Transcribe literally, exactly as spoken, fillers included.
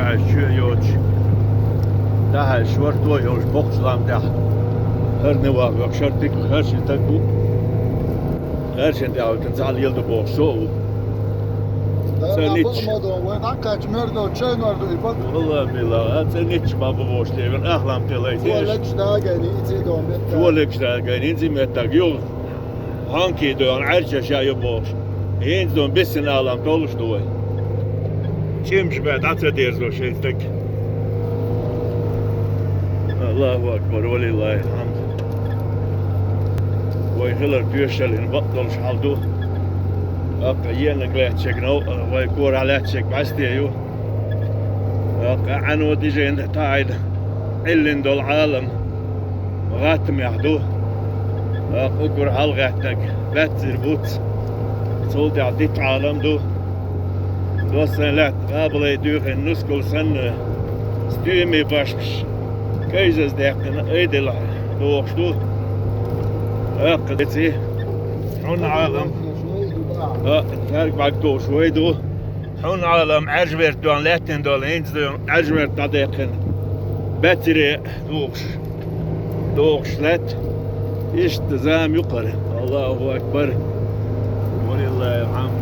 Ӏаш чоь йоцуш, дӀахьаьжча шорто йолуш боккхачу лам тӀехь хӀара неваха ваьхна шортиг, хӀара ши стаг ву. ХӀара шина тӀехь вуьтун цхьаьна лела ду бохуш со а ву. ЦӀа нитча. Вай дӀакхаьчча, мердо чайнор ду и бакъ. Валла билла, а цӀа нитча ма бу бохуш левина, ахлам тӀе лайта. Цо легаш дагайна, и цӀе дон меттаг. Цо легаш дагайна, и цӀе меттаг юха. Хьанкий доьгӀна Ӏаьржа ша ю бохуш. ХӀинца дон бисина алам толуш ду вай. ЧӀимаш бен дӀа ца дерзо шайн стаг. Аллаху акбар, валиллахил хьамд. Вай хилар тоьшаллин бакъдолуш хьал ду. ТӀаккха енаг лаьттачиг нов-, вай корахь лаьттачиг бӀаьсте ю. ТӀаккха Ӏано дижина таӀийна Ӏиллина долу Ӏалам гӀаттамехь ду. ТӀаккха уггар хьалагӀаьттинарг Баьццара буц. Цул тӀаьхьа дита Ӏалам ду. Доссайн лаьтта къабалай дуьйхина нускал санна, стоьмийн башхаш кайзаза даьккхина айдала дохуш ду. ТӀаккха деций хьун Ӏалам. А, цаьрга бӀаьрг товш вай ду. Хьун Ӏалам Ӏаьржа-верта доьгӀна лаьттина долу, хӀинца доьгӀна Ӏаьржа-верта дӀадаьккхина. Баьццара духуш, дохуш лаьтта. Иштта зама ю кхара. Аллаху акбар. Валиллахил хьамд.